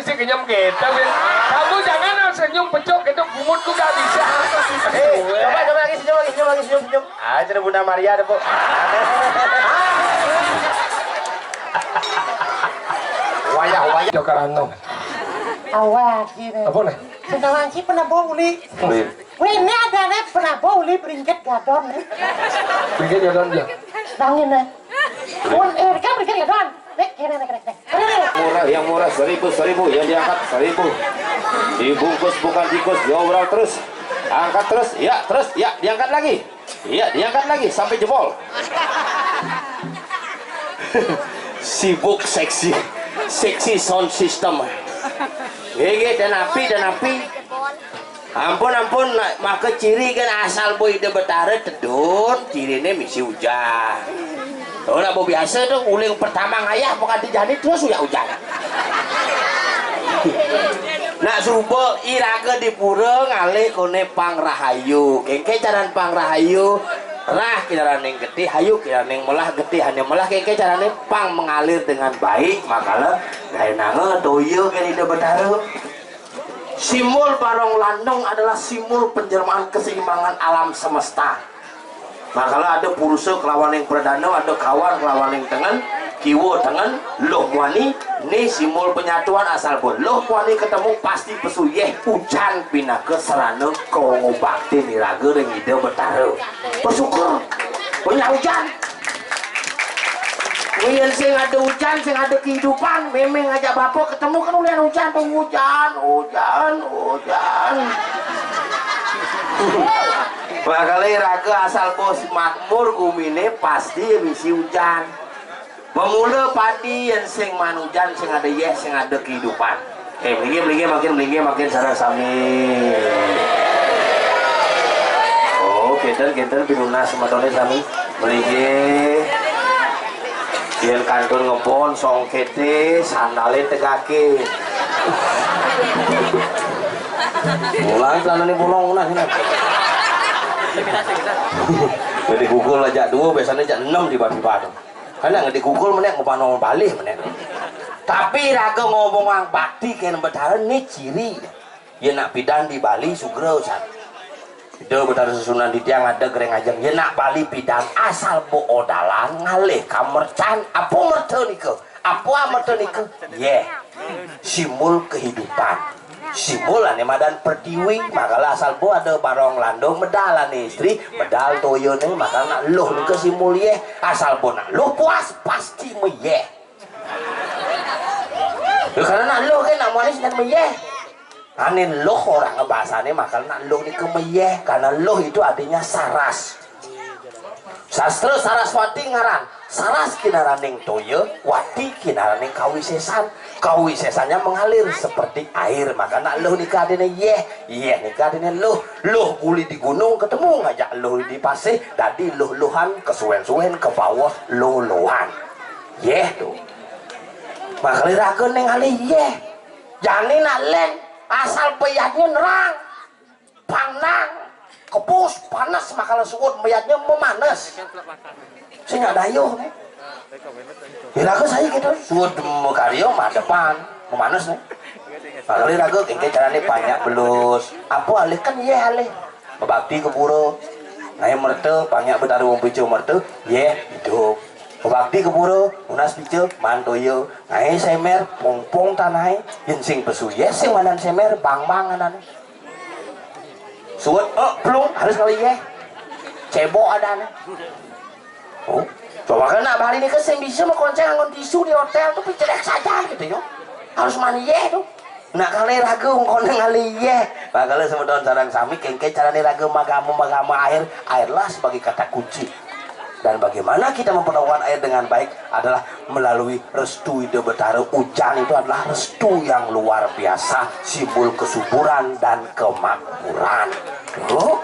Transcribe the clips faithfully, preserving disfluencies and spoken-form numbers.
Si kenyem kita, Win. Kamu jangan senyum pecok itu, bungut ku gak bisa. Eh, coba, coba lagi senyum, lagi senyum, lagi senyum, senyum. Ah, cerita Bunda Maria ada, Bu. Wayah, wayah. Jokar anu. Awal gini. Apa nih? Sekarang sih pernah bawa uli. Win. Win, ini ada nih pernah bawa uli beringkat gadon nih. Beringkat gadon dia. Bangin nih. Pun, eh, kan beringkat gadon. Nek, kene, nek, nek, nek. Kene, nek. Murah, yang murah seribu, seribu, yang diangkat seribu. Dibungkus bukan tikus, diobrol terus. Angkat terus, ya, terus, ya, diangkat lagi. Iya, diangkat lagi sampai jebol. Sibuk seksi, seksi sound system. Gege dan api, dan api. Ampun, ampun, nak, maka ciri kan asal boy de betara tedun, cirine misi ujan. Oh, nak, bo biasa tuh, uling pertama ngayah, bukan dijani terus uya ujan. Nak, suba iraga di pura ngalih kone pang rahayu. Kengke caran pang rahayu, rah kinaraning getih, hayu kinaraning melah, getih ane melah, kengke carane pang mengalir dengan baik, makala gaenanga toya kene Ida Betara. Simbol barong landung adalah simbol penjelmaan keseimbangan alam semesta. Makala ada purusa kelawaning pradana, ada kawan kelawaning tengen, kiwa tengen, luh muani, ni simbol penyatuan asal pun. Luh muani ketemu pasti pesu yeh ujan pinaka sarana kanggo bakti niraga ring Ida Betara. Pesukur, punya ujan. Yen sing ada ujan, sing ada kehidupan, memang ngajak bapa ketemu kan ulian ujan tuh, ujan, ujan, ujan. Makale raga asal bos makmur gumine pasti ya misi ujan. Memula padi yen sing maan ujan, sing ada yeh, sing ada kehidupan. Eh, melinggih, melinggih, makin melinggih, makin sareng sami. Oh, kinten, kinten pinunas semetone sami. Melinggih. Yen kantun ngebon, songkete, sandale tegake. Mulai celanane bolong nah, nah. Jadi gugul aja dua, biasanya aja enam di batu-batu. Karena nggak digugul menek, ngupano balih menek. Tapi raga ngomong bakti kene Betara ni ciri. Yen nak pidan di Bali sugra, san. Ida Betara Sesuunan titiang ada gereng ajeng. Yen nak Bali pidan asal bo odalan ngalih kamercan. Apa merta nika? Apa amerta nika? Yeh. Simbol kehidupan. Simbol ane madan pertiwi. Makala asal bo ada barong landung, medal ane istri, medal toyane, makala nak luh nika simbol yeh. Asal bo nak luh puas pasti meyeh. Ya, karena nak luh kan nak manis dan meyeh. Ane luh orang bahasane makal nak luh nika meyeh, karena luh itu artinya saras. Sastra Saraswati ngaran, saras kinaraning toya, wati kinaraning kawisesan. Kawisesannya mengalir seperti air, maka nak luh nika artine yeh, yeh nika artine luh. Luh uli di gunung ketemu ngajak luh di pasih, dadi luh-luhan, kesuwen-suwen ke bawah lolohan. Yeh tuh. Makale raga ning alih yeh. Jani nak len asal peyatnya nerang. Panang, kebus, panas, makala suud meyatnya memanes. Sing ada ayuh nih. Iraga saya gitu, suud makarya madepan, memanes nih. Makale raga kengke carane banyak belus. Apa alih kan yeh alih. Mabakti ke pura. Ngae merta, banyak betara wong pica merta, yeh hidup. Mabakti ke pura, nunas pica, mantoya. Ngae semer, pongpong tanahe, yen sing pesu yeh, sing wanan semer, bang-bang anane. Suud, eh, plung, harus kali yeh. Cebok adane. Oh, coba kan nak bali nika sing bisa makonceng anggon tisu di hotel tuh picelek saja gitu yo. Harus mani yeh tuh. Nak kali raga engkon ngalih yeh. Makala semeton sareng sami kengke carane raga magama-magama air. Airlah sebagai kata kunci. Dan bagaimana kita memperlakukan air dengan baik adalah melalui restu Ida Betara. Ujan itu adalah restu yang luar biasa, simbol kesuburan dan kemakmuran. Tuh.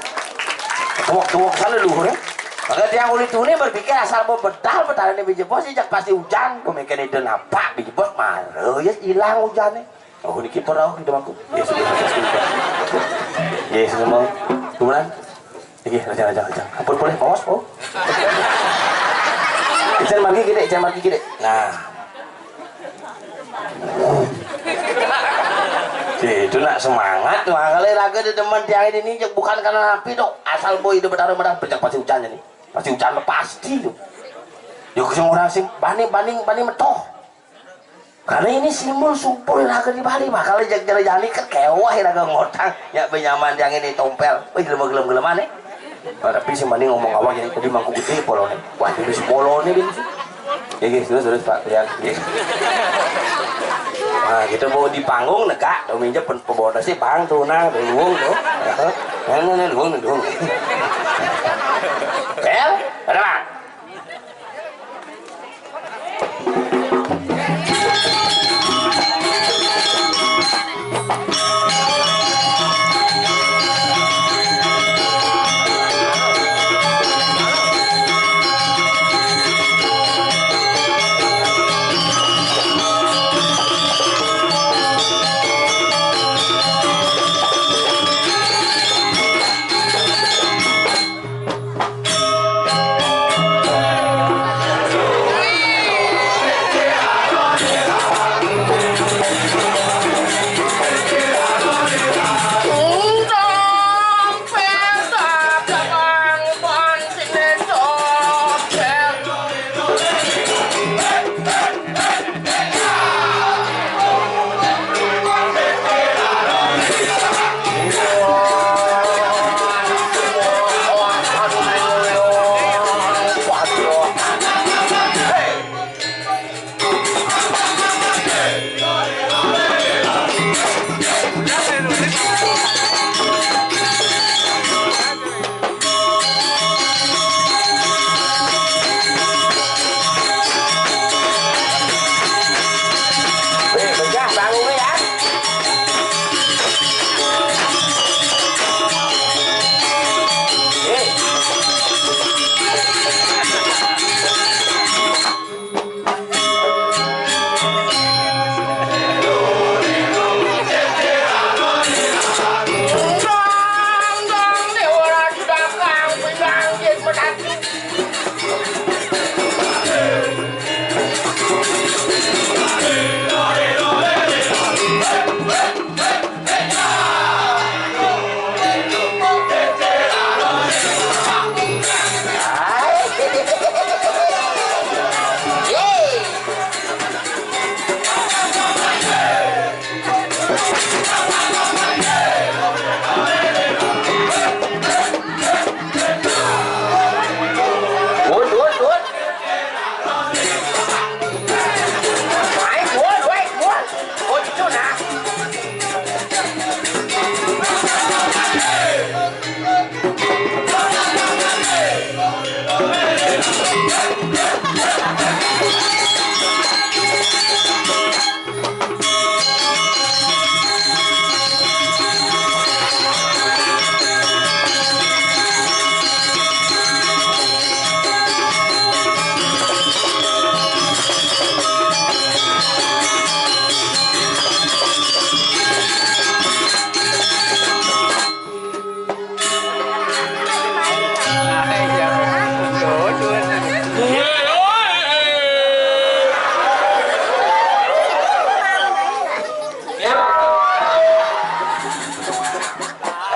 Tuwuk-tuwuk sana luhur ya. Maka tiang uli tuni berpikir asal mau bedal, betalane biji bos, jak pasti ujan. Pemikiran itu nampak biji bos, mara ya hilang ujannya. Oh, niki pun rauh di mangku. Ya sudah, sudah, sudah. Ya sudah mau. Kemudian, iki raja, raja, raja. Ampun boleh, awas, oh. Ijen margi gede, ijen margi gede. Nah. Itu nak semangat, makanya raga demen tiang ini nih, bukan karena napi dok. Asal boy ide betara menang, pecah pasti hujannya nih. Pasti hujan pasti tuh. Yuk sing orang sing bani bani bani metoh. Karena ini simbol sumpul raga di Bali, makanya jag jani kan kewah raga ngotang. Ya benyaman tiang ini tompel. Wih gelem gelem geleman nih. Nah, tapi si Mani ngomong awak jadi tadi mangku gede polone. Wah, jadi si polone dia sih. Ya, gitu, terus, terus, Pak, lihat. Nah, kita mau di panggung negak, dong minjem pen pembawa sih bang tuh nah, dari wong tuh. Nah, nah, nah, wong, wong. Bel, ada bang.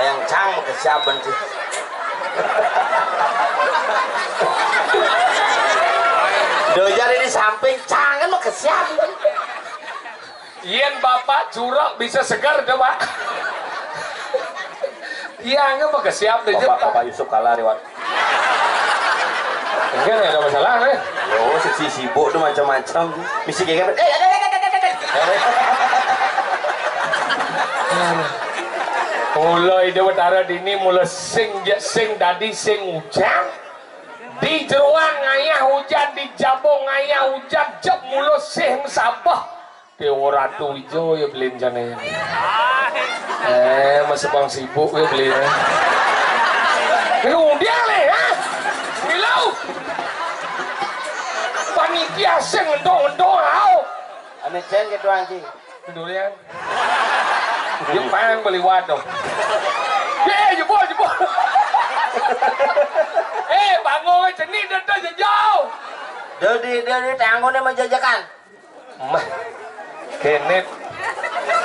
Yang cang kesiapan sih. Dojar di samping cang kan mau kesiapan. Yen Bapak curok bisa segar tuh, Pak. Iya, enggak mah siap deh, Bapak, Pak. Bapak Yusuf kalah lewat. Enggak, enggak ada masalah, eh. Yo, seksi sibuk tuh macam-macam. Misi kayak apa? Eh, ada, ada, ada, ada, ada. Mula Ida Betara dini mula sing je-, sing dadi sing ujang. Di jeroan ngayah ujan, di jaba ngayah ujan, jep mula sing sabah. Dewa Ratu Ijo ya beliin jana ya. Eh, masa bang sibuk ya beli ya. Kena undian nih, ha? Milau. Panitia sing entong-entong, au. Ame ceng gitu, anjing. Durian. Dia pang beli waduh. Eh, jebol, jebol. Eh, bangun, cenik dah tu jejau. Dia di, dia di tanggung dia menjajakan. Mah. Kenet.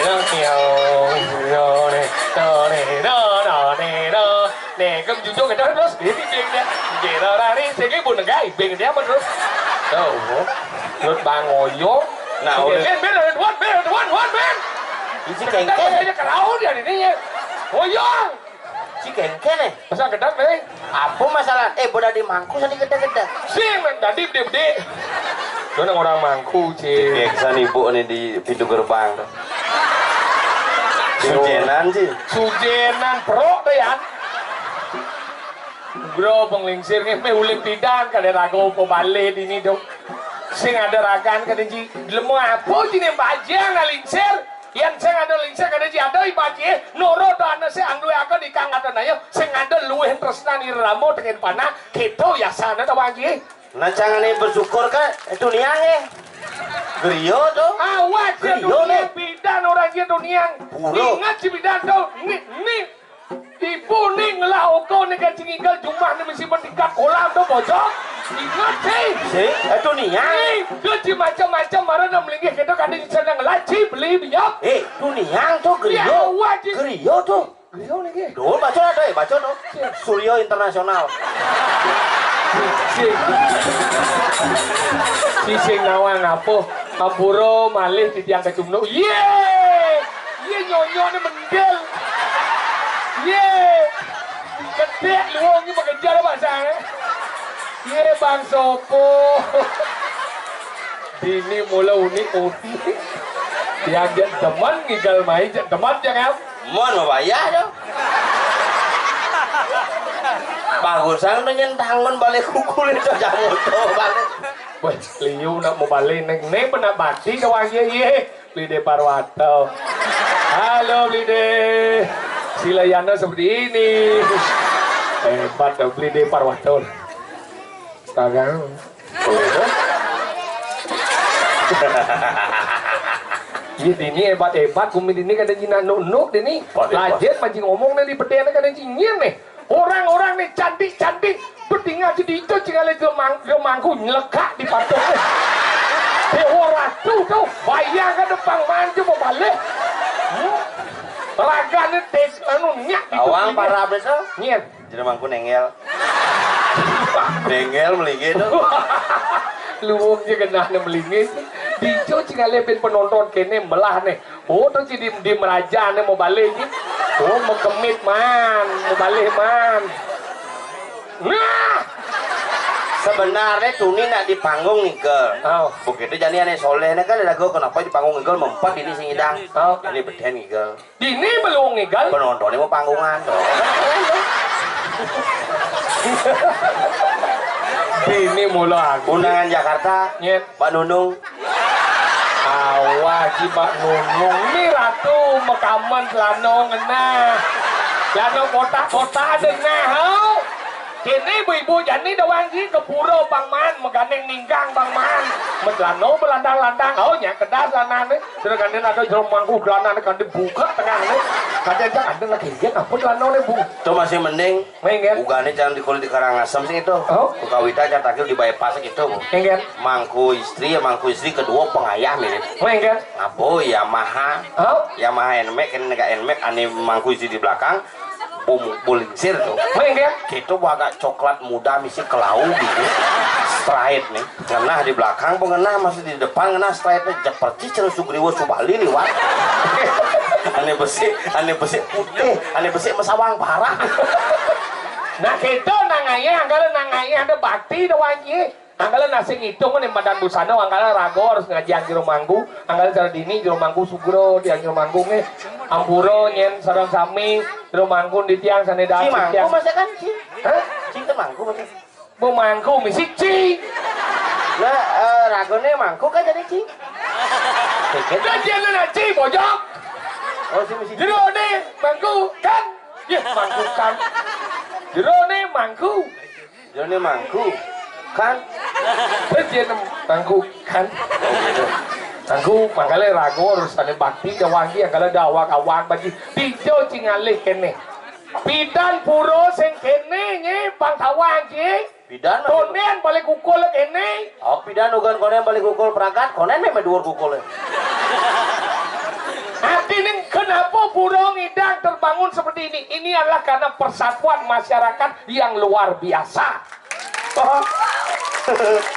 Neno, neo, neo, ne, no, ne, no, no, ne, no. Nih, kan jujur kita terus, ini dia, dia. Nggih, lho, lari, sing iki pun enggak, ibing dia apa terus? Tuh, lut bangoyo. Nah, udah. Ben, ben, ben, ben, ben, ben, ben. Isi kengke. Kita kerau dia ini, ya. Oyong. Si kengke nih. Masa gedeg, nih? Apa masalah? Eh, boda di mangku sani gedeg-gedeg. Sing, men, tadi gede-gede. Lu nang orang mangku, Cing. Biasa ibu nih di pintu gerbang. Sujenan, sih. Sujenan, pro tuh, ya. Bro, penglingsir, nih, meh uling pidan, kada rago, apa balik ini, dong. Sing ada ragan, kada, Ji. Lemu apa, Ji, nih, bajang, nah, lingsir? Yén sing ada lingsir kada ji ada ibaji, nurut ana sing anu aka di kang ada naya, sing ada luwih tresnan irama tengin panah, kéto yasana ta, Bang Ji? Nah, jangan bersyukur ka, eh, dunia nggih. Griya to. Awak Griya, dunia nih. Bidan orang ji dunia. Buruk. Ingat si bidan to, ni, ni. Ibu ni ngelah oko ni kancing igal jumah ni mesti bertingkat kolam tu, bocor. Ingat sih. Sih, eh, dunia. Ni, dia ji macam-macam marah nak melinggih kita kan di sana ngelah ji beli biar. Eh, dunia tu griya. Ya, awak ji. Griya tu. Griya ni ke? Duh, baca lah, Doi, baca tu. Suryo Internasional. Sing. Si sing nawang apa? Ampura malih titiang kecumnuk. Yé! Yé, nyonyo ni mendel. Yé! Gedek luwung ni mengejar pasang, eh. Yé, Bang Sopo. Dini mula unik-unik. Tiang jek demen ngigal mai, jek demen, jek, em. Mon mabayah tu. Bagusan tu nyen tangan balik kuku ni tu jamu tu balik. Weh, liu nak mau balik neng, neng pernah bati kawan ye, ye. Beli de Parwato. Halo, Beli de. Silayana seperti ini. Hebat dah Beli de Parwato. Sekarang. Iya, dini hebat-hebat, kumi dini kada jina nuk-nuk dini. Hebat, hebat. Lajet mancing ngomong nih di pedian kada jinyin nih. Orang-orang nih cantik-cantik, betingah jadi itu cingale jero mang-, jero mangku nyelekak di patung nih. Dewa Ratu tuh, bayangkan depan mancu mau balik. Hmm? Raga nih tes, anu, nyak di Awang parah beso. Nyen. Jero mangku nengel. Nengel melingit tu. Luwung je genah ne melingit. Dijo cingale ben penonton kene melah ne. Oh, tu si di, di meraja ne mau balik ni. Oh, mekemit man, mau balik man. Nah! Sebenarnya tuni nak di panggung nigel. Oh. Begitu jani ane soleh ne kan lagu kenapa di panggung nigel mempet ini sing idang. Oh. Ini beden nigel. Dini belum ngigal. Penontonnya mau panggungan tuh. Dini mula aku. Undangan Jakarta. Nyet. Pak Nunung. Awah, si Pak Nunung. Ini ratu mekaman celana ngenah. Celana kotak-kotak ada nah, hau. Kene ibu-ibu jani dawang ji ke pura Bang Man, meganeng ninggang Bang Man. Mecelana belandang-landang, hau, nyak kedas lanane. Sudah gandeng ada jero mangku gelanane kan dibuka tengahne. Kade aja ada lagi dia apa gelanane, Bu? Itu masih mending. Mending, kan? Ugane jangan di kulit di Karangasem sih itu. Oh. Kukawita aja takil di bypass gitu, Bu. Mending, kan? Mangku istri ya, mangku istri kedua pengayah mirip. Mending, kan? Apa Yamaha? Oh. Yamaha Nmax, ini nega Nmax, ane mangku istri di belakang. Bom-, bolingsir tuh. Mending, kan? Kita agak coklat muda misi kelau gitu. Straight nih. Ngenah di belakang, pengenah masih di depan, ngenah straight nih. Jak percis cara Sugriwa Subali liwat. Ane besi, ane besi putih, ane besi mesawang parah. Nah, kita nang ayah, kalau nang ayah ada bakti ada wajib. Angkala nasi ngitung nih madan busana, angkala raga harus ngajiang jero mangku, angkala cara dini jero mangku sugro, tiang jero mangku nih. Ampura nyen sareng sami, jero mangku di tiang sane dadi. Si mangku tiang. Masa kan, Ci? Hah? Ci ke mangku masa? Mau mangku misi, Ci. Lah, eh, ragane mangku kan jadi, Ci? Pikir. Lah, jangan, Ci, bojok. Jerone mangku kan. Ya, mangku kan. Jerone mangku. Jerone mangku kan. Bagian mangku kan. Mangku mangkale rago rusane bakti jawangi angkala dawak awak bagi. Dijo cingalih kene. Pidan pura sing kene nge bang tawang ki. Pidan. Konen balik kukul kene. Oh, pidan ugan konen balik kukul perangkat, konen meme dhuwur kukule. Artinya kenapa Pura Ngidang terbangun seperti ini? Ini adalah karena persatuan masyarakat yang luar biasa.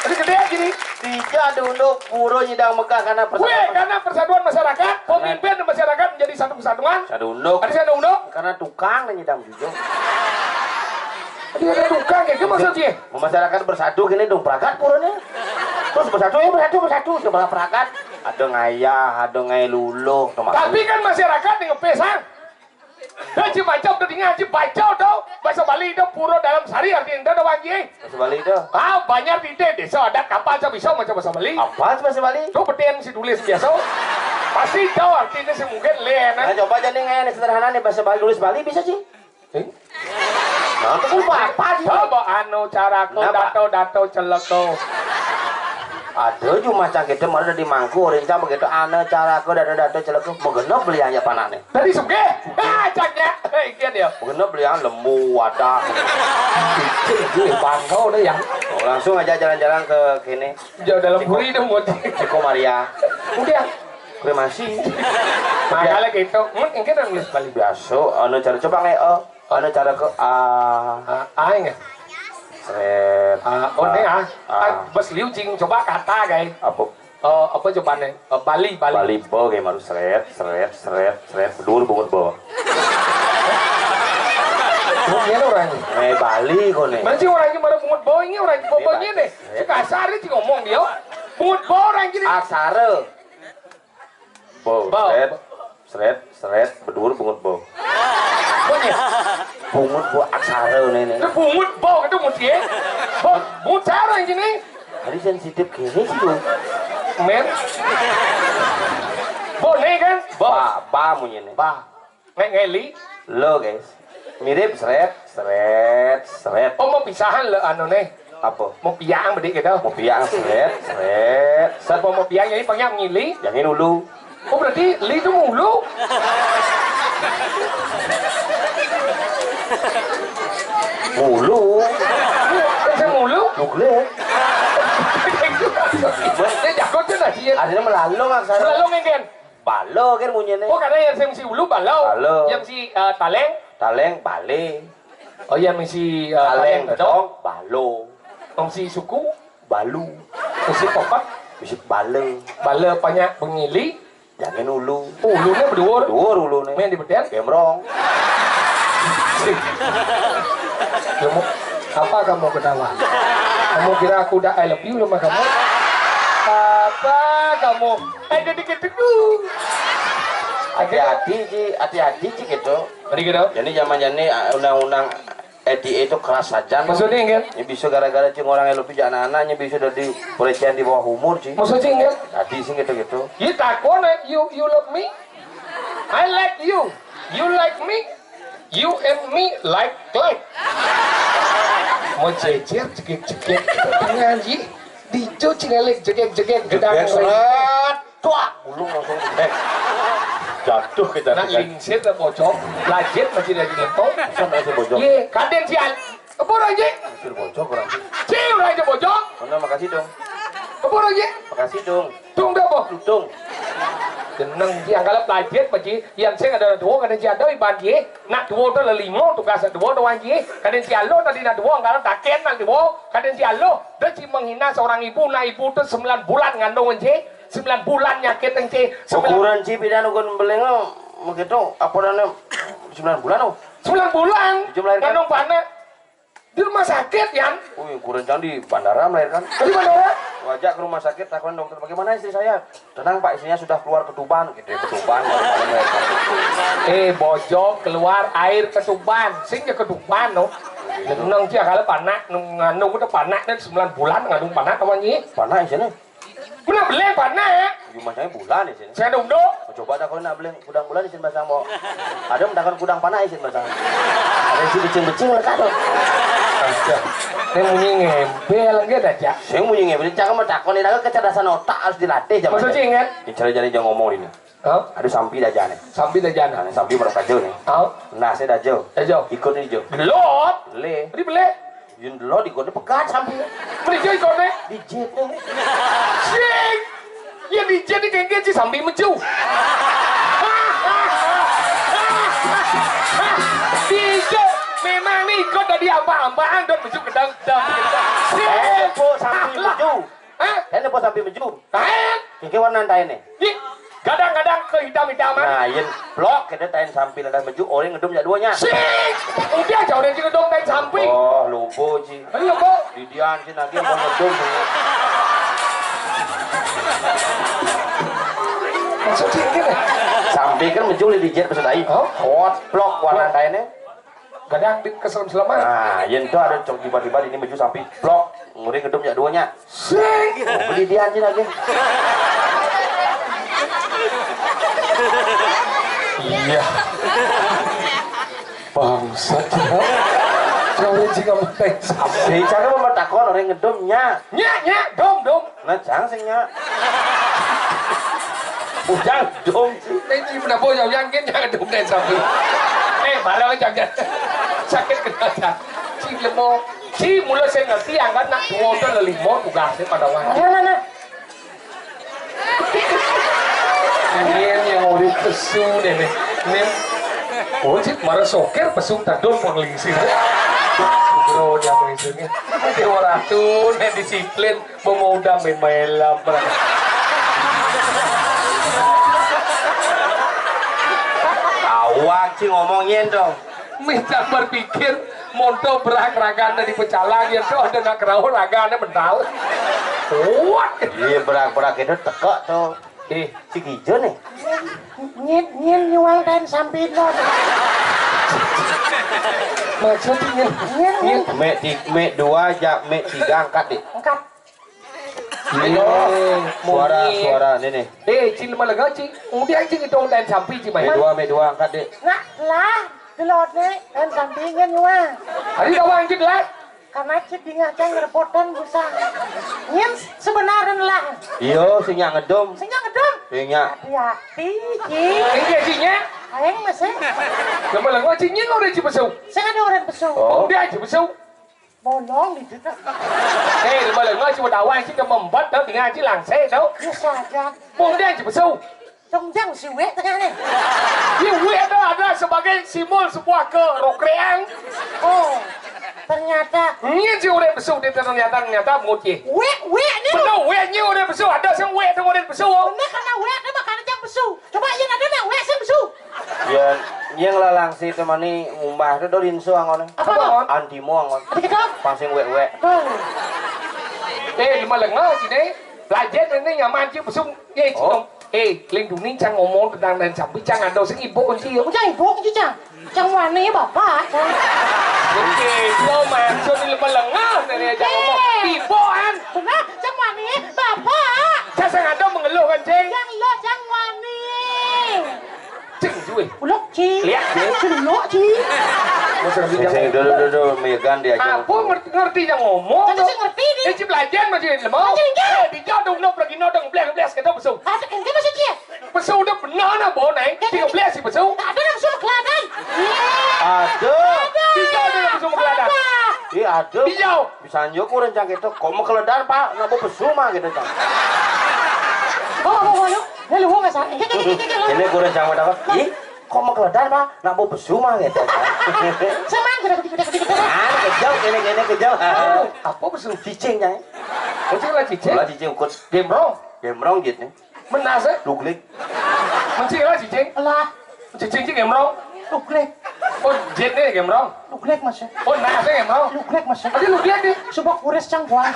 Ini gede gini. Tidak diunduk Pura Ngidang megah karena persatuan. Weh, karena persatuan masyarakat, pemimpin masyarakat menjadi satu kesatuan. Sadunduk. Ada sadunduk. Karena tukang nyidang juga. Dia ada tukang ya, itu maksudnya. Masyarakat bersatu gini dong, pragat puranya. Terus bersatu ya bersatu bersatu sebelah pragat. Ada ngayah, ada ngai luluh, tuh maksudnya. Tapi kan masyarakat yang ngepes, ah. Dah cuma macam tu tinggal cuma baca tu bahasa Bali tu pura dalam sehari arti dah dah wangi. Bahasa Bali tu. Ah, banyak di desa adat kapal saya bisa macam bahasa Bali. Apa bahasa Bali? Tu betul si tulis biasa. Pasti tahu artinya si mungkin lain. Nah, coba jadi ngai sederhana nih bahasa Bali tulis Bali bisa sih. Eh? Nah, itu kan apa sih? Coba anu caraku dato-dato celeko. Ada juga macam kita mana di mangku orang sama gitu anu caraku dato-dato celeko. Mau genep beli aja panaknya. Tadi sugih. Ah, caknya. Eh, ikan dia. Mau genep beli yang lembu, wadah. Pikir gue bangkau deh ya. Oh, langsung aja jalan-jalan ke kini. Jauh dalam puri dong, Bocah. Ciko Maria. Udah. Kremasi. Makanya gitu. Hmm, ini kan nulis Bali. Biasa, anu cara coba nge, oh. Anu cara ke, ah. Ah, ah, ingat. Seret. Ah, oh, ini ah. Ah, bes liu cing. Coba kata, guys. Apa? Oh, apa coba nih? Oh, Bali, Bali. Bali, bo, kayak maru seret, seret, seret, seret. Bedur bungut bo. Bungut ini orang. Eh, Bali kok nih. Mana sih orang ini mana bungut bo ini orang ini bo ini nih. Kasar ini ngomong dia. Bungut bo orang gini. Aksara. Bo, seret, seret, seret, bedur bungut bo. Bungut bo aksara nih nih. Bungut bo itu mutie. Bo, bungut cara yang gini. Hari sensitif gini sih tuh. Men. Bo nih kan? Bo. Ba, ba munyi nih. Ba. Nek ngeli. Lo, guys. Mirip seret, seret, seret. Oh, mau pisahan lo anu nih. Apa? Mau piang bedik gitu. Mau piang seret, seret. Siapa mau piang jadi pengen ngili? Yang ini dulu. Oh, berarti li itu mulu. Mulu. Saya mulu. Nugle. Dia jago tuh dah sih. Ada melalung aksara. Melalung kan? Bala kan munyine. Oh, karena yang sing si ulu bala. Bala. Yang si eh, taleng. Taleng bale. Oh, yang si eh, taleng bedong balo. Yang si suku balu. Yang si papat bisa bale. Bala banyak bengili. Jangan ulu. Ulunya berdua. Dua ulu nih. Main di beden. Gemrong. Kamu, apa kamu ketawa? Kamu kira aku udah I love you sama kamu? Apa kamu? Ada dikit dulu. Hati-hati, Ji. Hati-hati, Ji, gitu. Tadi gitu. Jadi zaman ini undang-undang L D A itu keras saja. Maksudnya, kan? Ini bisa gara-gara cing orang L P anak-anaknya bisa jadi pelecehan di bawah umur, Ji. Maksudnya, kan? Tadi sih gitu-gitu. You takut, eh? You you love me? I like you. You like me? You and me like like. Mau jejer jegek-jegek dengan Ji. Dijo cingelek jegek-jegek gedang. Jegek, seret. Tuak, ulung langsung jegek. Jatuh kita. Nak lingsir dah bocor. Lajit masih lagi ngetok. Sama si bocor. Ye, kaden si Al. Apa orang je? Lingsir bocor orang je. Ci orang je bocor. Mana makasih dong. Apa orang je? Makasih dong. Tung dah boh. Tutung. Jeneng ji angkala pelajar paji. Yang sing ada dua kada ji ada iban ji. Nak dua tu lelimo tugas dua tu wan ji. Kada ji alo tadi nak dua angkala taken nak dua. Kada ji alo. Dah ji menghina seorang ibu, nak ibu tu sembilan bulan ngandung ji. Sembilan bulan nyakit ji. Ukuran ji pidan ukuran beling lo. Begitu apa namanya? Sembilan bulan oh. Sembilan bulan. Ngandung panak. Di rumah sakit, Yan. Wih, kurang di bandara melahirkan. Di bandara? Wajak ke rumah sakit, takon dokter, "Bagaimana istri saya?" "Tenang, Pak, istrinya sudah keluar ketuban." Gitu ya, ketuban. Eh, bojok keluar air ketuban. Sing ya ketuban, no. Lenong sih kalau panak, ngandung udah panak dan sembilan bulan ngandung panak kawan nyi. Panak isinya? Benar beli panak. Jumahnya bulan ya sini. Saya dong do. Coba takon nak beli kudang bulan di sini basang, Mbok. Ada mendakan kudang panah di sini basang. Ada si becing-becing lekat tuh. Ada. Ini munyi ngempel lagi dah, Cak. Saya munyi ngempel, jangan mau takon, ini kecerdasan otak harus dilatih zaman. Maksudnya ini. Ini cara jadi jangan ngomong ini. Hah? Aduh, sampi dah jane. Sampi dah jane. Nah, sampi berapa jauh nih? Hah? Nah, saya dah jauh. Dah jauh. Ikut ini jauh. Gelot. Le. Ini beli. Yun lo di gone pegat sampai. Merica ikone. Dijit nih. Sing. Ya dijit iki, iki sing sampai meju. Dijit. Memang nih ikut tadi apa-apaan dan meju kedang dang. Sing. Eh, kok sampai meju? Hah? Ini kok sampai meju? Taen. Iki warna taene. Ih, kadang-kadang kehitam-hitaman. Nah, yen blok kita taen sampai ada meju, orang ngedum ya duanya. Sing. Udah aja orang sing ngedum taen sampai. Oh, lupa, Ci. Ayo, kok. Didian, Ci, lagi yang ngedum. Maksudnya gini. Sampai kan meju di dijit maksud ai. Oh. Kuat blok warna taene. Kadang di keselem-seleman. Nah, yen tuh ada cok tiba-tiba ini meju sampai blok, nguri ngedum ya duanya. Sing. Oh, beli dia anjing lagi. Iya. Bangsat ya. Cari jika mentai sampai. Cara mematakon orang ngedum nya. Nya, nya, dom, dom. Nah, jang sing nya. Ujang dom. Nek ci menapa ya yang kin yang dom nek sampe. Eh, barang aja, aja. Sakit kena aja. Ci lemo. Ci mula sing ngerti angkat nak dua ton limo tugasnya pada wong. Nah, nah, nah. Ini yang urip pesu deh nih. Nih. Oh, cik marah sokir pesu tadon penglingsir. Bro, dia penglingsirnya. Dia orang tuh nek disiplin. Mau udah main malam. Awak sih ngomongin dong. Minta berpikir, monto berak ragan dari pecalang ya tuh ada nak kerauh ragannya mental. Kuat. Iya, berak-berak itu tekek tuh. Eh, si Kijo nih. Nyin, nyin nyuang dan sampino. Maksudnya nyin, nyin, nyin. Mek di, mek dua aja, mek tiga angkat deh. Angkat. Ini suara, suara ini nih. Eh, cil malah ngaji. Udah aja kita dan sampai sih, Mai. Mek dua, mek dua angkat deh. Nak lah, gelodne dan sampingan nyuang. Hari kawan kita lah. Karena cik dingin aja ngerepotan busa. Nyen sebenarnya lah. Iyo, sing nya ngedum. Sing nya ngedum. Sing nya. Hati-hati, cik. Ini isinya. Aing masih. Kamu lagi ngaji nyen udah ci besu. Saya ada orang besu. Oh. Udah ci besu. Bolong gitu tuh. Eh, kamu lagi ngaji udah awal sih kamu empat tuh tinggal ci langsai tuh. Bisa aja. Udah ci besu. Tongjang si Wek tengah nih. Di Wek itu adalah sebagai simbol sebuah kerokrean. Oh, ternyata. Ini si orang besu dia ternyata, ternyata mutih. Wek, Wek ni. Benar, Wek ni orang besu. Ada sing Wek tu orang besu. Benar karena Wek ni makanya jang besu. Coba yang ada nak Wek sing besu. Ya, yang lalang si temani umbah tu dorin su angon. Apa tu? Antimo angon. Apa kita? Pasing Wek-Wek. Oh. Eh, di Malenga sini. Pelajar ni nyaman je besu. Eh, oh. Eh, lindungi cang ngomong tentang dan sampai cang ada sing ibu kunci. Cang ibu kunci cang. Cang wani bapak. Cang. Oke, dia maksud di Malenga ni dia cang ngomong. Ibu an. Benar, cang wani bapak. Cang sing ada mengeluh kan, Cing? Cang lo cang wani. Cing, duwe. Uluk, Ci. Lihat, Ci. Celuk, Ci. Sing, sing, dulu, dulu, dulu, Megan diajak. Apa ngerti, ngerti yang ngomong? Kan sing ngerti, Di. Eh, Ci belajar masih lemah. Masih enggak. Eh, dijauh dong, dong, pergi, no, dong, belas, belas, kita besuk. Ada, enggak masih, Ci? Besuk udah benar, nah, bawa naik. Tiga belas sih besuk. Tak ada langsung kelihatan. Iya. Ada. Ada. Dijauh dong, langsung kelihatan. Apa? Iya, ada. Dijauh. Bisa njuk kurang cang gitu. Kok mau keledar, Pak? Nak bawa besu mah gitu, cang. Oh, oh, oh, oh. Lalu, oh, nggak salah. Ini kurang cang apa? Ih, kok mau keledar, Pak? Nak bawa besu mah gitu, cang. Sama, gede, gede, gede, gede, gede. Ah, kejauh, kene, kene, kejauh. Apa besu? Cicing, cang. Kucing lah cicing. Lah cicing ukut. Gemrong. Gemrong gitu nih. Menase? Luglik. Mencik lah cicing. Lah. Cicing cing gemrong. Luglik. Oh, jit ni gemrong. Luglik masih. Oh, nase gemrong. Luglik masih. Tadi luglik ni. Coba kuris cang buang.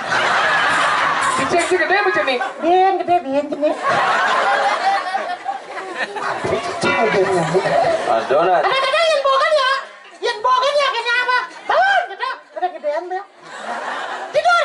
Cicing cing gede macam ni. Bin gede bin gede. Cicing gede ni. Aduh, nah. Ada-ada yang bohong ya. Yang bohong ya kena apa? Bangun gitu. Ada gedean dia. Tidur.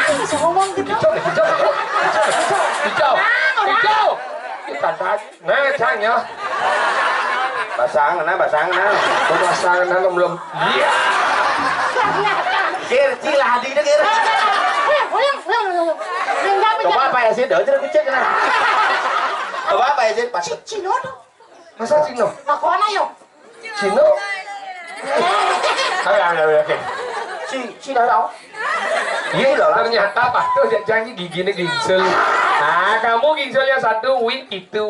Ayo, ngomong gitu. Hijau, hijau, hijau, hijau, hijau, hijau. Nah, Cang, ya. Basang, nah, basang, nah. Basang, nah, belum. Iya. Gir, Ci, lah, di itu, Gir. Eh, ulang, ulang, ulang, ulang. Ulang, ulang, coba ulang. Apa ya sih? Dah, cerita kucing, nah. Coba apa ya sih? Pas. Ci, Cino tuh. Masa Cino? Aku anak yo. Cino? Oke, oke, oke. Ci, Cino tau. Iya, ternyata Pak tuh janji giginya gingsul. Nah, kamu gingsulnya satu, win itu.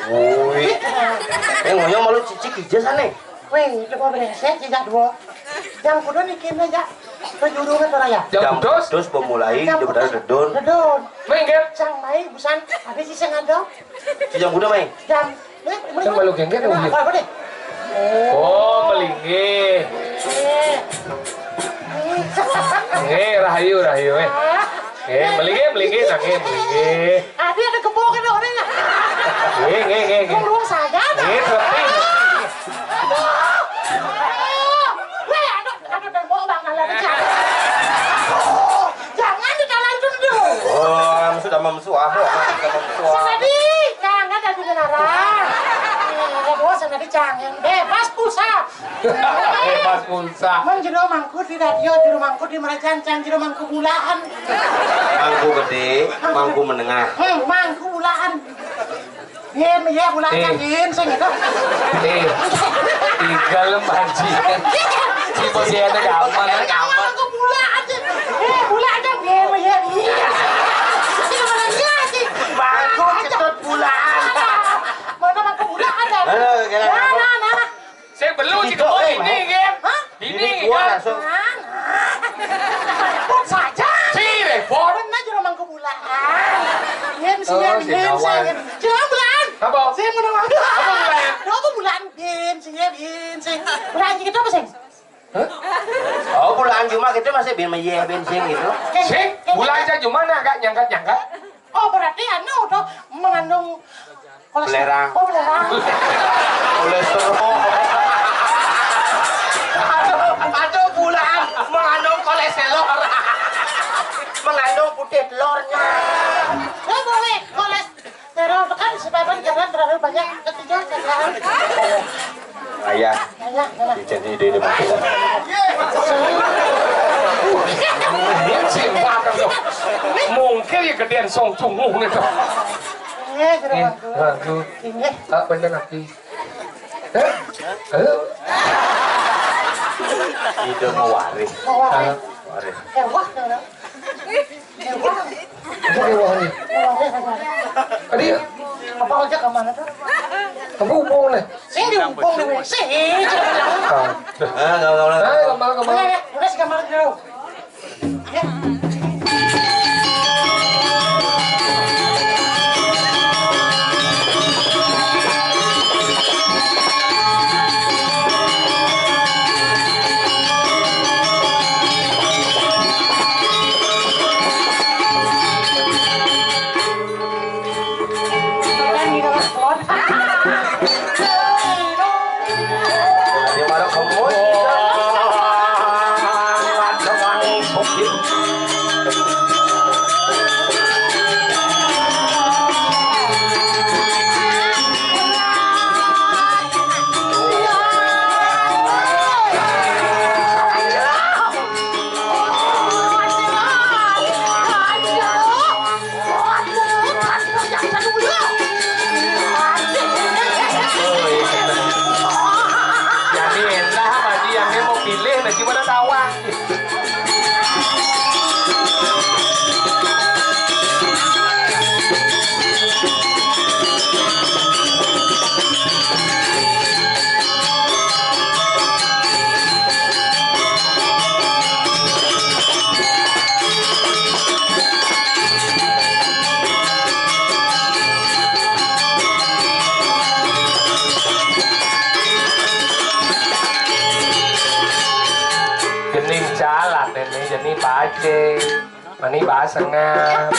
Woi. Eh, ngoyo malu cicik ija sana. Wéh, coba brengsek, ya, dua. Jam kudu niki mah, ya. Kejurungan ora, ya? Jam Jam putus? Putus pemulai, Jam jam putus. Putus dedun. Dedun. Minggir. Sang mai busan, habis sih sing ada. Jam kudu, Mai? Jam, eh, Kan malu gengget, Nah, oh, iya. Apa, apa deh? Oh, melinggih. Eh. Nggih, rahayu, rahayu, eh. Ah. Nggih, melinggih, melinggih, nah, nggih, melinggih. Adi ada gembok kan orangnya. Nggih, nggih, nggih, nggih. Ngurung saja, dah. Nggih, ngerti. Aduh. Aduh. Weh, aduh, aduh, tembok bakalan pecah. Aduh. Jangan ditalan dulu. Oh, sudah memsuah, kok. Sudah memsuah. Sing tadi, jangan ada di menara. Iya, bos, sing tadi jangan. Bebas pulsa. Bebas pulsa. Mun jero mangku di radio, jero mangku di merajan, can jero mangku bulaan. Mangku gede, mangku menengah. Hmm, mangku bulaan. Yen, iya, bulaan Eh. Can, yen, sing itu. Eh, tiga lem, Haji. Si posisinya gampang, kan gampang. Mangku bulaan, Cing. Eh, bulaan, Cing. Yen, iya, iya. Sing mana iya, Cing? Mangku ketut bulaan. Mana mangku bulaan, ada? Halo, kira Nah, apa? Nah, nah. Saya belum sih Itu, kebon eh, ini, mau. Nggih. Hah? Ini, Ini gua nggih. Langsung. Nah, nah. Pun saja. Si repot. Pernah jero mangku bulaan. Yen sih, Oh, yen, si yen, kawan. Sih, yen. Jero bulaan. Apa? Sih, mau nang Apa bulaan? Apa bulaan? Yen sih, yen, yen sih. Bulaan kita apa, sih? Hah? Oh, bulaan cuma kita masih bin meyeh bensin gitu. Sing, bulaan aja cuma nah, agak nyangkat-nyangkat. Oh, berarti anu tuh mengandung kolesterol. Belerang. Oh, belerang. Kolesterol. Aduh, aduh, bulan mengandung kolesterol. Mengandung putih telurnya. Ya, boleh. Kolesterol itu kan disebabkan karena terlalu banyak ketiga, kan? Ayah. Ayah, ayah. Jadi ide-ide mah. Ini sih, Pak, tuh. Mungkin ya gedean song cunguh gitu. Eh, sudah Eh, bagus. Bagus. Ini. Tak bener lagi. Eh? Eh? Ide mau waris. Mau waris. Ah. Waris. Eh, wah, tuh. Apa dia wahnya? Tadi ya? Apa aja ke mana tuh? Apa hubung nih? Sing diumpung di W C. Ah. Ah, nggak, nggak, nggak. Ah, nggak malu, nggak malu. Udah, udah, udah, sih, kamar dulu. Ya. Jadi enak, Pak Haji, yang dia mau pilih, lagi pada tawang. Jenim jalan ini, jenim pace. Mani basengap.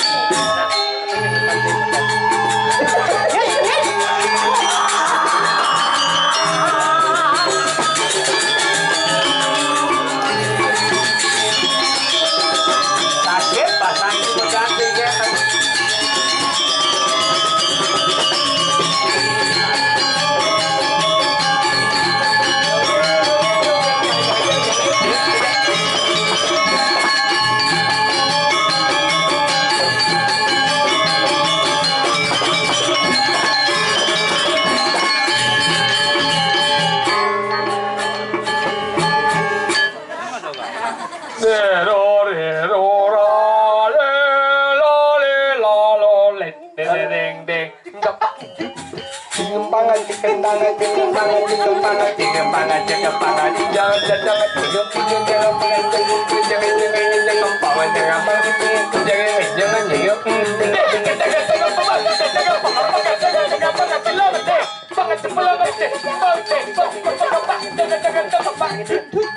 Sakit, pasang itu berganti, ya.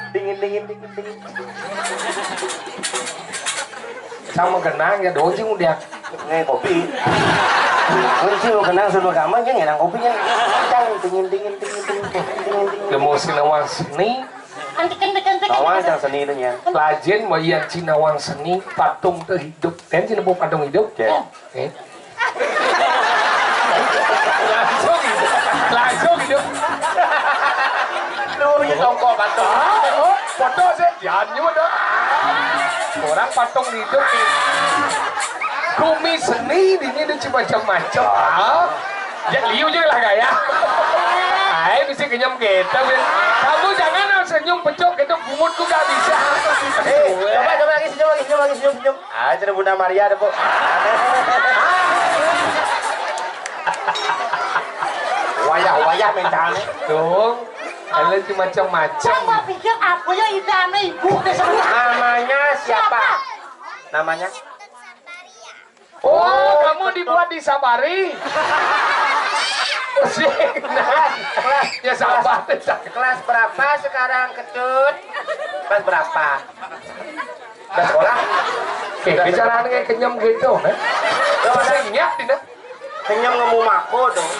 Dingin, dingin, dingin, dingin. Sama kenang ya, doji udah. Ngai kopi. Kunci mau kenang suruh kamu aja ngenang kopinya. Cang, dingin, dingin, dingin, dingin, dingin, dingin. Lemu sinawang seni. Antik, antik, antik, Nawang antik. Cang seni itu nyen. Lajin mau yang sinawang seni, patung teu hidup. Kan cina patung hidup? Ya. Eh. Langsung hidup. Langsung hidup. Lu punya tongkol patung. Ah, oh, foto sih, jangan juga dong. Orang patung hidup nih. Gumi seni ini ada macam-macam. Ah. Ya, liu juga lah gaya. Ayo, bisa kenyam kita, Bin. Kamu jangan senyum pecok, itu bungutku gak bisa. Eh, coba, coba lagi, senyum lagi, senyum lagi, senyum, senyum. Ah, cenah Bunda Maria ada, Bu. Wayah-wayah mentalnya. Tuh, kalau cuma macam-macam. Coba pikir apa ya ide ame ibu deh sebenarnya. Namanya siapa? Siapa? Namanya? Oh, kamu dibuat di Sabari? Pusing. Nah, ya sabar. Kelas berapa sekarang, Ketut? Kelas berapa? Udah sekolah? Oke, bicaraan kayak kenyam gitu, eh? Udah, Mas. Kenyap, tidak? Kenyam ngomong mako dong.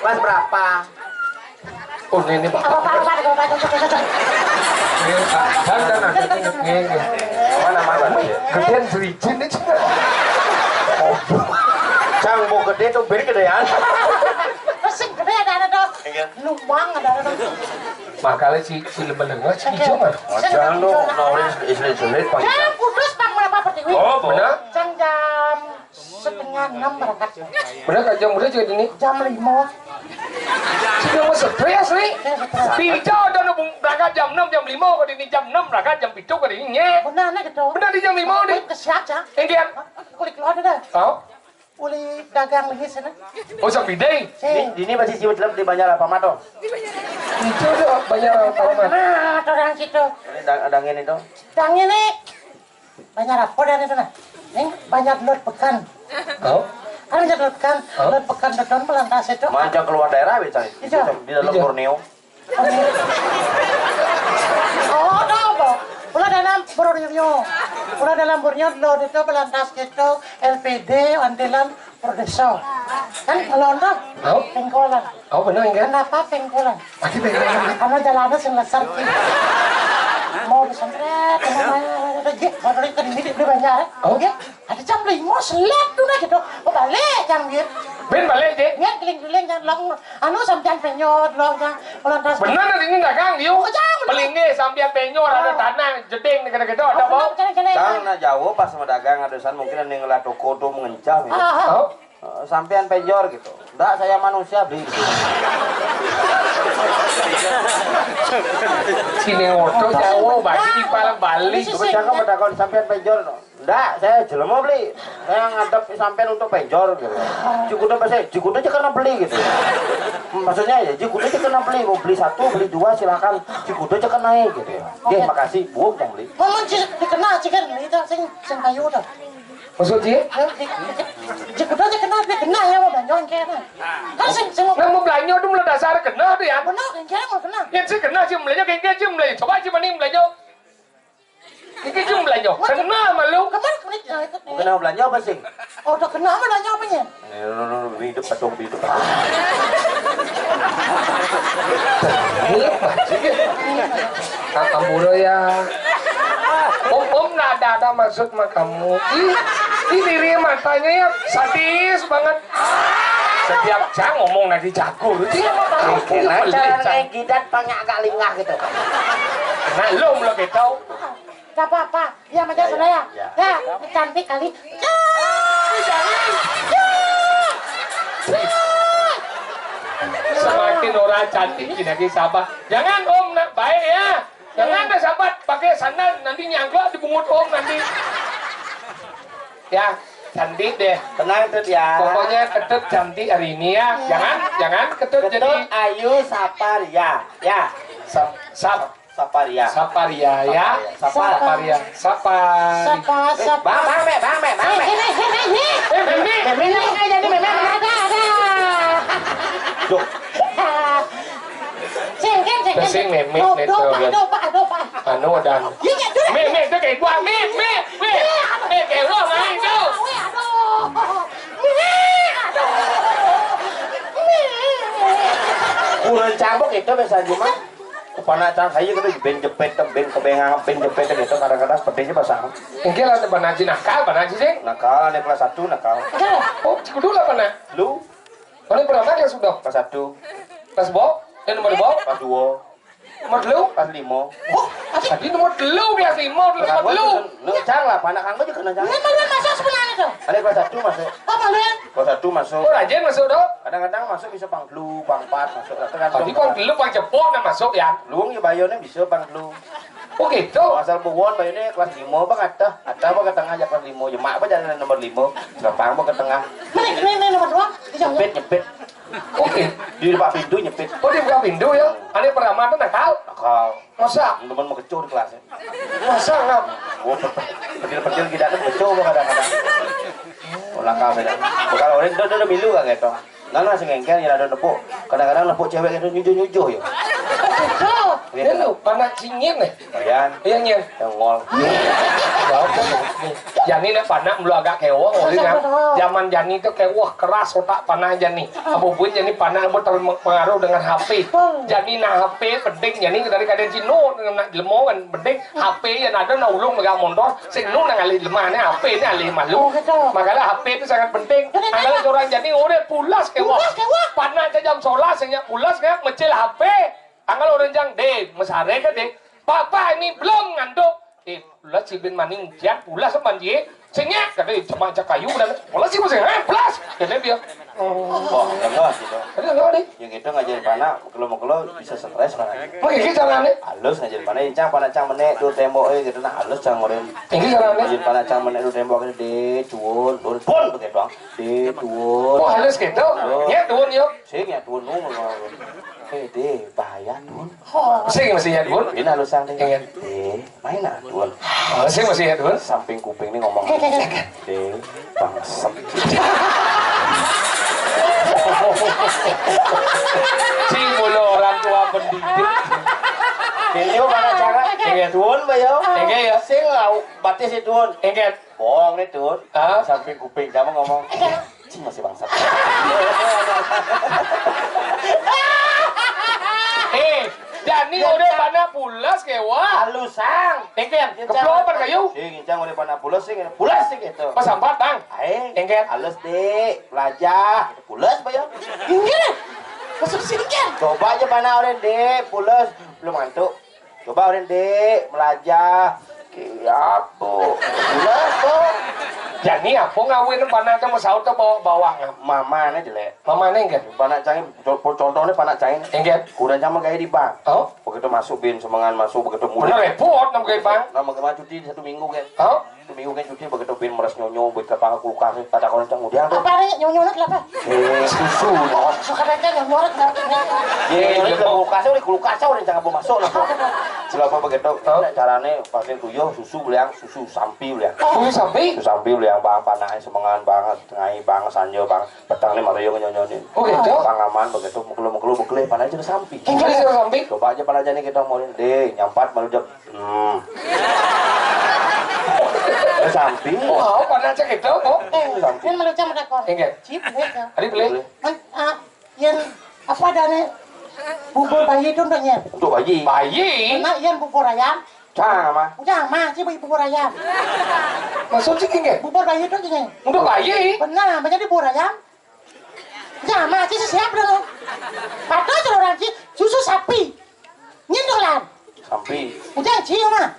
Kelas berapa? Oh, ini, ini, Pak. Apa, apa, apa, apa, apa, apa, apa, apa. Ini, Pak. Dan, dan, dan. Ini, ini. Mana, mana? Gedean serijin ini juga. Oh. Cang, mau gede tuh, beri gedean. Sing gede ada, ada tuh. Iya. Lubang ada, ada tuh. Makanya si, si lebeleng, si hijau mana? Jangan lu, mau istri sulit, Pak. Cang, kudus, Bang, berapa pertiwi? Oh, benar? Cang jam setengah enam berangkat. Bener kan jam berapa juga ini? Jam lima. Sudah mau stres nih. Saya stres. Di hijau ada nunggu berangkat jam enam, jam lima, kalau di ini jam enam berangkat, jam tujuh kalau di ini. Benar, nah gitu. Benar di jam lima nih. Ke siap, Cang. Yang dia? Kulit keluar dah. Oh? Uli dagang lagi sana. Oh, sampai deh. Di, di ini masih siwit lep di Banjar apa, Mato? Itu tuh Banjar apa, Mat? Nah, orang situ. Ini dang-, dangin itu. Dangin nih. Banjar apa dah itu nah? Nih, banjar telur pekan. Oh? Kan banjar telur pekan. Oh? Telur pekan itu kan Belantas itu. Manca keluar daerah, bisa. Iya. Di dalam Borneo. Oh, tahu apa? Pula dalam Borneo. Pula dalam Borneo, lo itu Belantas gitu, L P D, Andilan, Prodeso. Kan ngelon tuh? Oh? Pengkolan. Oh, bener, enggak? Kenapa pengkolan? Pasti pengkolan. Karena jalannya sing lesar, Ki. Mau disempret, mau main, mau balik ke diri, di Banjar, ya? Oh? Iya. Ada jam lima, selap tuh, nah, gitu. Oh, balik, jam dia. Ben balik, Dik. Dia keliling-keliling, jam long. Anu, sampean penyot, long, jam. Lantas. Bener, ini dagang, yuk. Oh, jam. Beli nggih, sampean penyot, ada tanah, jeding, gitu-gitu, ada, oh, Bang? Bener, bener, bener. Cang, nah, jauh pas sama dagang, ada san, mungkin ada yang ngelah toko tuh mengencah, gitu. Ah, ah. Oh? Eh, sampean penjor gitu. Ndak, saya manusia, beli gitu. Sini oto jauh, bagi di palang Bali. Coba cakap pada kon sampean penjor no. Ndak, saya jelema, beli. Saya ngadep sampean untuk penjor gitu. Cukup udah saya, cukup aja karena beli gitu. Maksudnya ya, cukup aja karena beli. Mau beli satu, beli dua, silakan. Cukup aja karena naik gitu ya. Oke, makasih, Bu, yang beli. Ngomong sih dikenal sih kan, itu sing sing kayu tuh. Maksud Ji? Ayo, di, di, di, kudu aja kenal, dia kenal ya, mau belanja yang kena. Kan sing, sing mau. Nah, mau belanja tuh mulai dasar kenal tuh ya. Benar, yang kena mau kenal. Yang sih kenal sih belanja, kayak sih belanja. Coba sih mending belanja. Ini sih belanja. Kenal malu. Kemarin kulit, eh, itu. Mau kenal belanja apa sih? Oh, udah kenal belanja apanya? Eh, no, no, no, hidup patung, hidup patung. Ini apa sih? Kata Buro ya. Om, om nggak ada, ada maksud sama kamu. Ih, ini dia matanya ya sadis banget. Setiap saya ngomong lagi jagur. Dia mau tahu. Kena cara naik jidat, banyak agak lingah gitu. Nah, lo belum tahu. Gak apa-apa. Iya, sama aja ya, sana ya. Ya. Ya, cantik kali. Ya. Ya. Ya. Semakin orang cantik, lagi sabar. Jangan, Om, nak baik ya. Jangan ada sahabat pakai sandal, nanti nyangkut di bungut Om nanti. Ya. Cantik deh. Tenang, Tut, ya. Pokoknya Ketut cantik hari ini, ya. Jangan, jangan Ketut Ketut jadi Ayu Saparia, ya. Sap-, sap-, Saparia. Saparia, ya. Saparia. Sapa? Saparia. Sapa? Sapa? Eh, Sapa? Bang, bang, Mek, bang, Mek, bang, Mek. Eh, eh, eh, eh, eh. Eh, Mek, Mek. Mek, Mek, Mek, jadi Mek, Mek. Ada, ada. Duh. Sing, sing, sing, sing. Sing, Mek, Mek, Mek, tuh. Aduh, aduh, Pak, aduh, Pak. Anu, dan. Iya, iya, iya. Mek, Mek, itu kayak gua, Mek, Mek, Mek. Iya, aduh. Mek, kayak gua main tuh. Aduh. Mek, aduh. Mek. Kurang cabok itu biasanya mah. Kepala cang saya kan ben jepit, ben kebengang, ben jepit gitu. Kadang-kadang pedihnya pasang. Mungkin ada Banaji nakal, Banaji sih. Nakal, ada kelas satu nakal. Oh, kudu lah mana? Lu? Mana berapa kelas sudah? Kelas satu. Kelas bo? Eh, nomor bo? Kelas dua. Nomor telu? Kelas lima. Oh, tadi nomor telu, kelas lima, nomor telu. Lu cang lah, anak kamu juga kena cang. Ini nomor masuk sebenarnya tuh. Ada kelas satu masuk. Oh, kalian? Kelas satu masuk. Oh, rajin masuk dong. Kadang-kadang masuk bisa pang telu, pang empat masuk. Tergantung. Tadi pang telu, pang cepot nah masuk ya. Luung ya bayarnya bisa pang telu. Oh gitu. Asal buwon bayarnya kelas lima bang, atah, atah bang ke tengah ya kelas lima. Ya mak apa jalan nomor lima. Serapang bang ke tengah. Mana ini, ini nomor dua? Nyepit, nyepit. Oke. Di depan pintu nyepit. Oh, di buka pintu ya. Ada pertama tuh nakal. Nakal. Masa? Teman mau kecoh di kelasnya. Masa nggak? Oh, petil-petil tidak ada kecoh kadang-kadang. Oh, nakal saja. Kalau orang itu udah milu kan gitu. Nah, nah, sing engkel ya ada nepuk. Kadang-kadang nepuk cewek itu nyujuh-nyujuh ya. Iya, lu, panak cingin nih. Bayan. Iya, nyir. Yang ngol. Jani nih panak belum agak kewong, orang kan. Zaman Jani itu kewong keras otak panak Jani. Apa pun Jani panak apa terpengaruh dengan H P. Jani nah H P penting Jani dari kadang Cino dengan nak jelmo kan penting. H P yang ada nak ulung megang motor, sing nu nang alih lemah ni, H P ni alih malu. Oh, gitu. Makanya H P tu sangat penting. Jadi, angkala orang Jani orang pulas kewong. Pulas kewong. Panak ke jam sebelas, sing pulas ke mecil H P. Angkala orang jang, deh, mesare ke deh. Papa ini belum ngantuk. Eh, pulas si bin maning, jangan pulas manji. Sing nyak, kata dia, cuma cak kayu dan, "Pulas sih, pulas, eh, pulas." Kata dia. Oh. Wah, lengah gitu. Ada lengah deh. Yang itu ngajarin panak, kalau mau kalau bisa stres panak. Mau gigi caranya? Halus ngajarin panak, yang cang panak cang menek tuh tembok eh gitu nah halus cang ngorin. Gigi caranya? Ngajarin panak cang menek tuh tembok ini deh, tuun, tuun, tuun begitu doang. Deh, tuun. Oh, halus gitu? Halus. Ya, tuun yuk. Sing ya tuun nu. Eh, deh, bahaya tuun. Sing mestinya tuun. Ini halus sang deh. Iya. Deh. Main ah, Dun. Oh, sing masih ya, Dun? Samping kuping nih ngomong. Deh, bangsat. Cing mulu orang tua pendidik. Deh, yo mana cara? Iya. Dun, bayo. Iya, ya. Sing lau, batis si Dun. Iya. Bohong nih, Dun. Ah? Samping kuping kamu ngomong. Cing masih bangsat. Eh, Jani udah pada pulas kewa. Halusang. Engken, keplok apa kayu? Sing, Cang udah pada pulas sing, pulas sing gitu. Pas sampat, Bang. Ae. Engken. Halus, Dek. Pelajah. Pulas, Bayang. Engken. Masuk sini, Ken. Coba aja mana orang, Dek. Pulas. Belum ngantuk. Coba orang, Dek. Melajah. Ki apa? Pulas, kok. Jani apa ngawin panak sama saut bawa bawang? Mamane jelek. Mamane enggak? Panak cangin, co-, contohnya panak cangin. Enggak. Kurang sama gaya di bank. Oh? Begitu masuk bin semangan masuk begitu mulai. Bener repot nama gaya bank. Nama gimana cuti satu minggu kan? Oh? Satu minggu kan cuti begitu bin meres nyonyo buat ke pangkal kulkas kata kalau cang udah tuh. Apa nih nyonyo itu apa? Eh, susu. Oh, suka aja nyonyo itu. Iya, iya, iya. Kulkas udah kulkas udah jangan mau masuk lah. Siapa begitu? Oh? Caranya paling tuyul susu beliang susu sampi beliang. Oh, susu sampi? Susu sampi beliang bang panak semangan banget ngai bang sanjo bang. Petang nih Mario nyonyonin. Oh gitu? Pangaman begitu, mukul-mukul bukle, pada aja sampi. Jadi suruh sampi? Coba aja pada aja nih kita mau deh, nyampat baru jam. Hmm. Eh, sampi. Wow, pada aja gitu, kok. Eh, sampi. Ini malu jam ada kok. Enggak. Cip, ya. Ada beli? Boleh. Kan, ah, yang apa ada nih? Bubur bayi itu untungnya. Untuk bayi. Bayi? Karena yang bubur ayam. Sama. Sama, sih bubur ayam. Maksud sih enggak? Bubur bayi itu gini. Untuk bayi? Benar, menjadi bubur ayam. Sama, sih siap dong. Padahal orang sih susu sapi. Nyentuh lah. Sampi. Udah sih mah.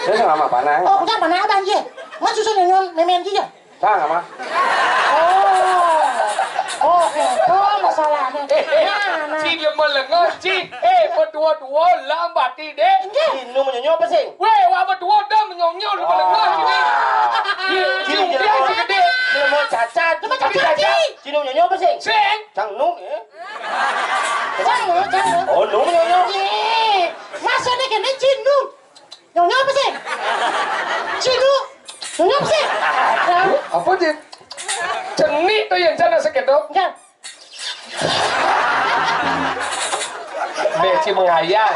Saya sama panas. Oh, udah mana abang sih? Mas susu nyentuh memen sih ya. Sama mah. Oh. Oh, itu masalahnya. Eh, eh, nah, nah. Cing lemah lengah, cing. Eh, berdua-dua lambat tidak. Enggak. Ini menyonyo apa sih? Weh, wah berdua dah menyonyo lemah lengah sini. Iya, cing, dia cing gede. Cacat. Cuma cacat. Cino nyonyo apa sih? Sing. Cang Nung ya. Cang Nung, Cang Nung. Oh, Nung nyonyo. Iya. Masane kene Cino. Nyonyo apa sih? Cino. Nyonyo apa sih? Apa, Cing? Cenik to yen jane sekedo. Enggak. Nek ci menghayal.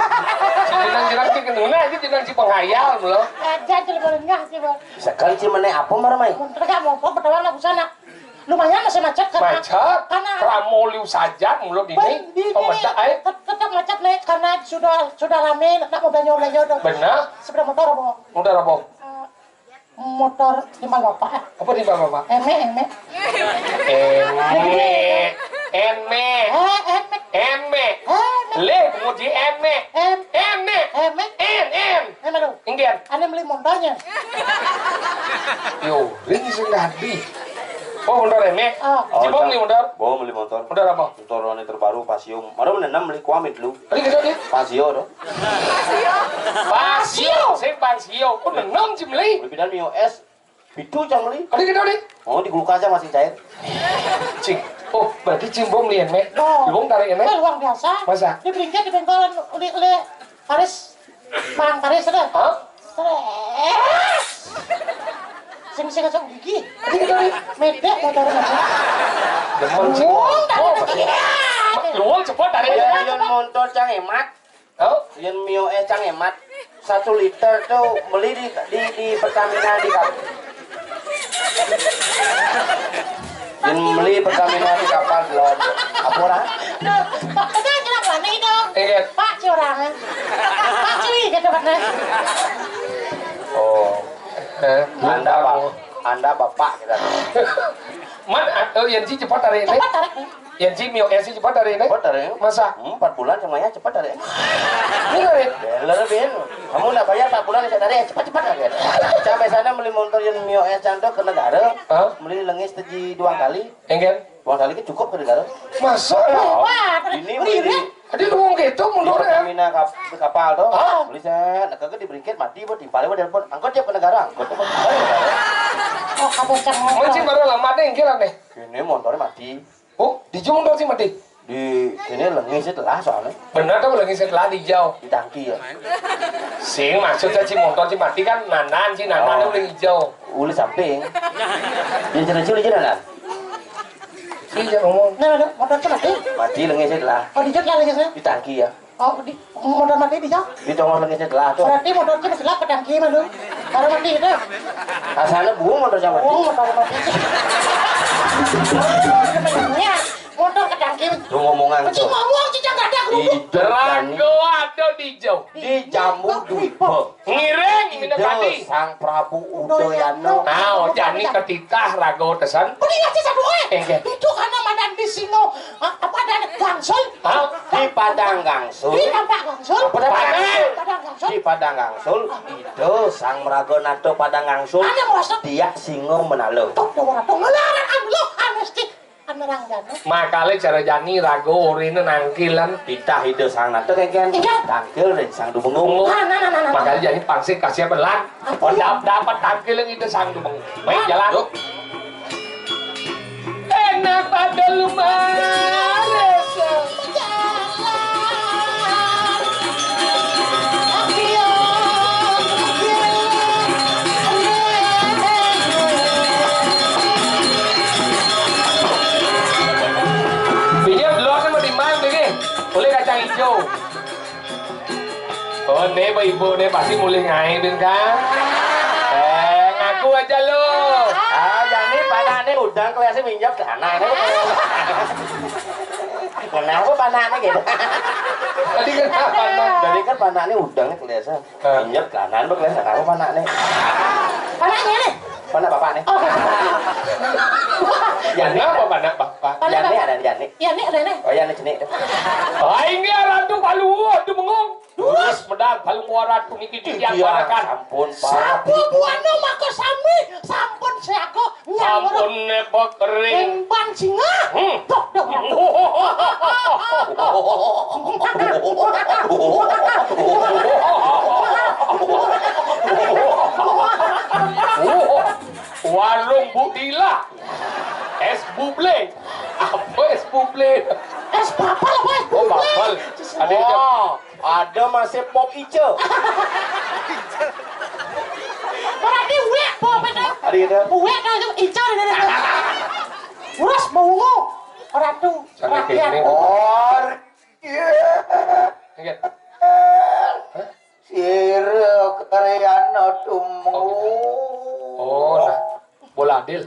Ci jenang-jenang ci kenuna, ci jenang ci penghayal, lho. Aja, ci lho, ngah, ci, Bang. Sekan ci meneh apa, Mar, mai? Mun tegak mopo, pedoman lah busana. Lumayan masih macet karena, Macet? Karena Ramo liu saja, mulo dini. Di, di, Pemedak, ai. Tet-, tetap macet, Nek, karena sudah, sudah rame, nak mau belanja-belanja udah. Benar. Sepeda motor apa? Motor apa? Eh, motor timbal bapak. Apa timbal bapak? Emek, emek. Emek. Emek. Eh, emek. Emek. Emek. Leh, muji emek. Em. Emek. Emek. En, en. Emek lu. Inggian. Ane beli motornya. Yo, ini sing tadi. Oh, motor emek. Ah. Oh, Cibong nih motor. Bawa beli motor. Motor apa? Motor ane terbaru Pasio. Mana mana enam beli kuamit lu. Tadi kita nih. Pasio tuh. Pasio, sing Pasio. Oh, enam sih beli. Beli pindah Mio S. Pitu cang beli. Tadi kita nih. Oh, di kulkasnya masih cair. Cing. Oh, berarti Cimbong nih, Mek. Oh. Cimbong tarik ini. Kan luar biasa. Masa? Di bengkel, di bengkel, di, di Paris. Bang Paris ada. Hah? Stres. Sing, sing, sing gigi. Tadi kita nih. Medek motor macam. Demen sih. Wong, tarik Oh, lagi. Iya. Luang cepat tarik. Ya, yang motor cang hemat. Oh, yen Mio S cang hemat, satu liter tuh beli di, di, di Pertamina di kap-, yen beli Pertamina di kapal belum. Apa ora? Pak, kita aja lah, mana itu? Iya. Pak, curang. Pak, cuy, gitu, bener. Oh. Eh, Anda, Pak. Anda bapak kita. Man, oh, yang ci cepat tarik ini. Cepat tarik nih. Yang ci Mio S cepat tarik ini. Cepat tarik. Masa? Hmm, empat bulan sama ya cepat tarik. Ini tarik. Beler, Bin. Kamu nak bayar empat bulan saya tarik, cepat-cepat tarik. Sampai sana beli motor yang Mio S cantok ke negara. Hah? Beli lengis teji dua kali. Enggak. Dua kali kan cukup ke negara. Masa? Wah, ini beli. Tadi lu ngomong gitu, mundur ya? Pertamina kap-, kapal tuh. Hah? Beli set, nah, kagak di bringkit mati, buat timpalnya, buat telepon. Angkut ya ke negara, angkut. Oh, kamu cang Mancing baru lama deh, gila nih. Ini motornya mati. Oh, di jung dong sih mati. Di sini lengis itu lah soalnya. Benar tuh lengis itu lah di jauh. Di tangki ya. Sing maksudnya si motor si mati kan nanan si nanan Oh. Udah hijau. Uli samping. Dia cerita uli nanan. Iya ngomong. Nah, ada motor tuh mati. Mati lengis itu lah. Oh, di jung lah lengis ya? Di tangki ya. Oh, di motor mati di jung. Di tongos lengis itu lah tuh. Berarti motor tuh setelah pedang kiri malu. Baru mati itu. Asalnya buang motor sama. Buang motor mati. Ya, motor ke tangki. Lu ngomongan Cing tuh. Ngomong, Cing, nggak ada kerudung. Di Rago ada di jauh. Di jambu duipa. Ngiring, minum Ida padi. Sang Prabu Udayana. Nah, jani ketitah rago tesan. Mending aja satu, eh. Enggak. Itu karena madan di Singo, ah, apa ada gangsul? Hah? Di Padang Gangsul. Di Padang Gangsul. Padang Gangsul. Di Padang Gangsul. Ida Sang Meraga Nata Padang Gangsul. Ada maksud? Dia Singo Menalo. Tok, tok, tok, ngelaran anu, anu, Cing. Anerang jani. Makale cara jani rago orine nangkilan. Titah Ida Sang Nata kengken. Iya. Tangkil ring Sang Dumungung. Nah, nah, nah, nah, nah. Makale jani pangsit kasih apa lan? Apa? Oh, dap-, dapat tangkil yang Ida Sang Dumungung. Baik, jalan. Yuk. Enak pada lumaris. Pinjam dulu aku mau timbang begini. Boleh kacang hijau. Oh, ne, Pak Ibu, ne pasti mulih ngae, Bin, kan? Eh, ngaku aja lo. Ah, jani panakne udang kelihatan minjam ke anakne. Kenapa panakne gitu? Tadi kenapa, Nak? Tadi kan panakne udang kelihatan. Hah? Minjam ke anak, lu kelihatan apa panakne? Panaknya nih. Panak bapakne. Oh. Jani. Kenapa panak bapak? Panak Jani bapak. Ada Jani. Jani ada nih. Oh, Jani jenik tuh. Aing ya Ratu Palu, aduh bengong. Terus medal Palu Muara tuh niki Iya, diamparakan. Sampun, Pak. Sapu buana maka sami, sampun siaga nyawur. Sampun nepek kering. Emban singa. Hmm. Tuh, tuh, tuh. Warung Budila. Es buble. Apa es buble? Es papal apa es Oh, buble? papal. Ada, ada. Wah, ada masih pop ice. Berarti wek apa beda? Ada ada. Wek kan itu ijo ini. Urus mau ora tuh. Sana Rakyat. kene. Or, iya. Oke. Sira karyana tumu. Oh, nah. Bola adil.